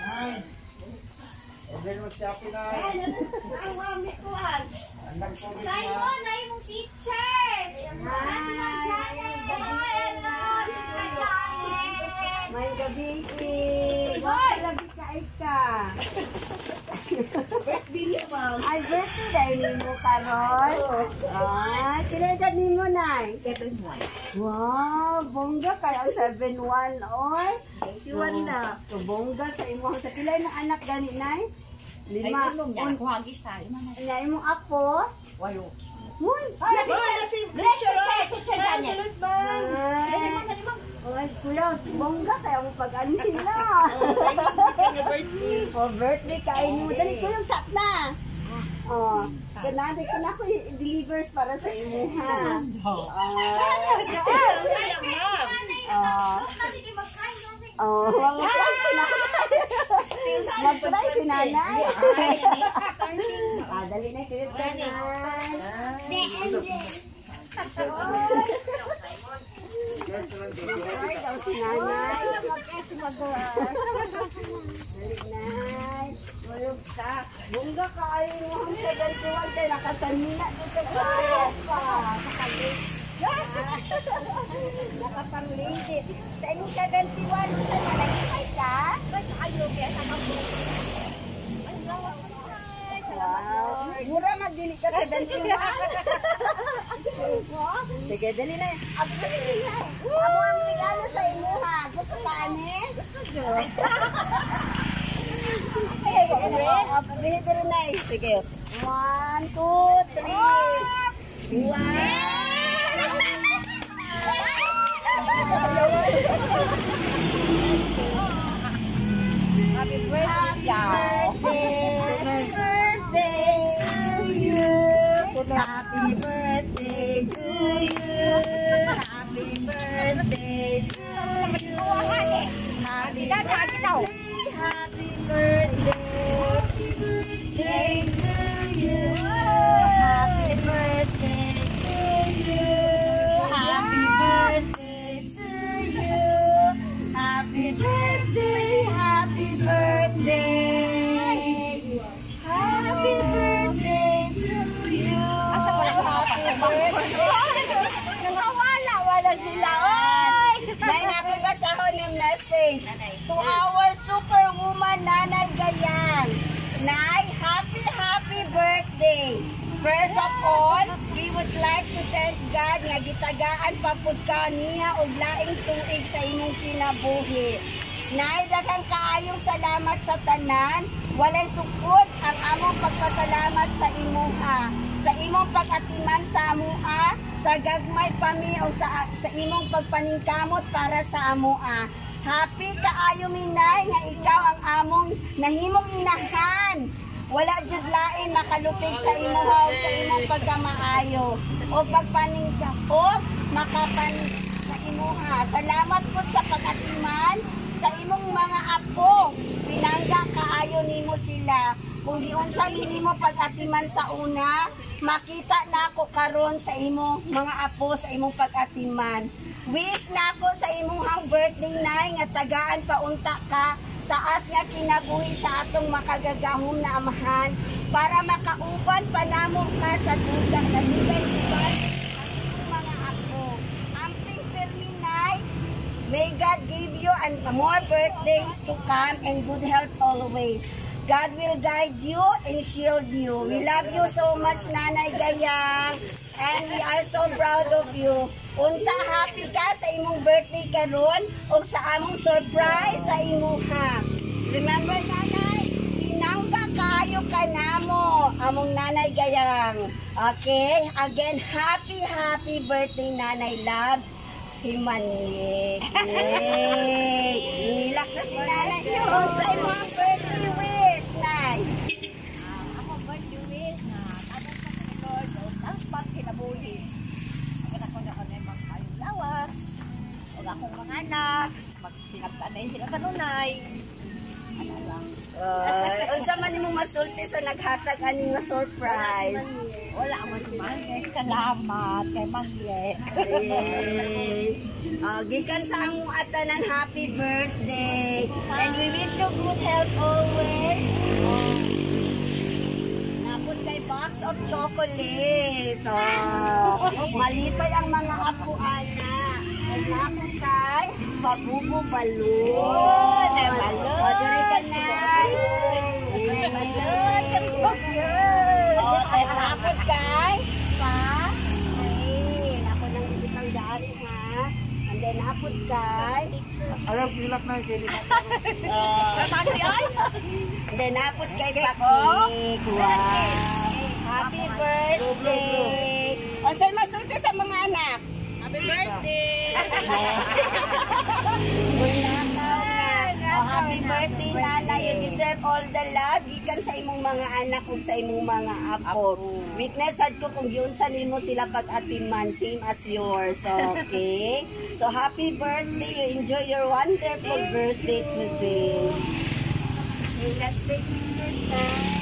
Nay. Order mo siya Pinay. Ang mami ko ah. Anak ko rin na. Simon, ay mong teacher! Hi. Hi, hello! Teacher Janet! May gabi eh. Hoy, lagi ka ka. Birthday niya, ma'am. Ay, birthday dahil nimo karon. Ay, pila edad nimo, Nay? 7-1. Wow, bongga kay ang 7-1, oy. 21 na. So, bongga sa imong sa pila imong anak gani, Nay? Ay, Lima. unom niya. Ako hagi sa. Lima na. Nya imong apo? Walo. Mun. Ay, si Teacher, Teacher Janet! Ay, Ay, kuya, bongga kay ang pag-anhin na. Oh, birthday kay mo. Dali ko yung sak na. Oh, kanadi ko na ko i-delivers para sa imuha. Oh. Oh. Oh, mag-try si nanay. Mag-try si nanay. Ah, dali na kayo tanan. Try daw si nanay. Dali nay. Tulog ka. Bongga ka ay mo ang 71 kay nakasanina dito ka pa. Nakapang-lady. Sa imong 71, sa nalagipay ka? Wow. Mura magdili ka 71. Sige, dali na. Abo dali na. Amo ang regalo sa imuha. Gusto ka ani? Gusto jud. Oh, dili dili na. Sige. One, two, three. Wow! Happy birthday, Happy birthday to you. Happy birthday to you. Happy birthday to you. Happy birthday. Happy birthday. Birthday to you. Happy birthday to you. Happy birthday to you. Happy birthday, happy birthday. Happy birthday to you. Happy birthday. Nangawala, wala sila. Oy! Nay, ako'y basahon yung message. To our superwoman, Nanay Gayang. Nay, happy, happy birthday. First of all, we would like to thank God nga gitagaan pa pud ka niya og laing tuig sa imong kinabuhi. Nay, daghang kaayong salamat sa tanan. Walay sukod ang among pagpasalamat sa imuha. Sa imong pag-atiman sa amoa, sa gagmay pami o sa imong pagpaningkamot para sa amoa. Happy kaayo mi, Nay, nga ikaw ang among nahimong inahan. Wala jud lain makalupig sa imuha o sa imong pagkamaayo o pagpaningka o makapan sa imuha. Salamat po sa pag-atiman sa imong mga apo. Pinangga kaayo nimo sila. Kung giunsa nimo pag-atiman sa una, makita na ako karon sa imong mga apo sa imong pag-atiman. Wish na ako sa imong birthday, Nay, nga tagaan pa unta ka taas nga kinabuhi sa atong makagagahom na Amahan para makauban pa namo ka sa dugay uban ang imong mga apo. Amping pirmi, Nay. May God give you and more birthdays to come and good health always. God will guide you and shield you. We love you so much, Nanay Gayang. And we are so proud of you. Unta happy ka sa imong birthday karon ug sa among surprise sa imuha. Remember, Nanay, pinangga kayo ka namo, among Nanay Gayang. Okay? Again, happy, happy birthday, Nanay Love. Si Manik. Yay! Nilak na si Nanay. Unsa imong birthday wish, Nay? Ako birthday wish na tanan sa ni Lord o taas pang kinabuhi. Ang ako na kami magpayong lawas. O akong mga anak, magsinabtanay sila kanunay. Ano lang. Unsa man imong masulti sa naghatag aning nga surprise? Wala man man. Salamat kay Mang Lex. Yay! Oh, gikan sa among atanan, happy birthday. And we wish you good health always. Oh. Napot kay box of chocolate. Oh, malipay ang mga apo ana. Napot kay Pabubo Balon. Balon. Oh, diri ka, Nay. Yay! Oh, tas napot kay pa. Ay, ako nang ibitang dari ha. And then napot kay Ayaw, kilak na, kilak. And then napot kay Pakik. Wow. Happy birthday. O say masulti sa mga anak. Happy birthday! Munakaw na. Oh, happy birthday, Nana. You deserve all the love. Gikan sa imong mga anak ug sa imong mga apo. Witness sad ko kung giunsa nimo sila pag-atiman, same as yours. Okay? So, happy birthday. You enjoy your wonderful birthday today. Okay, let's take pictures now.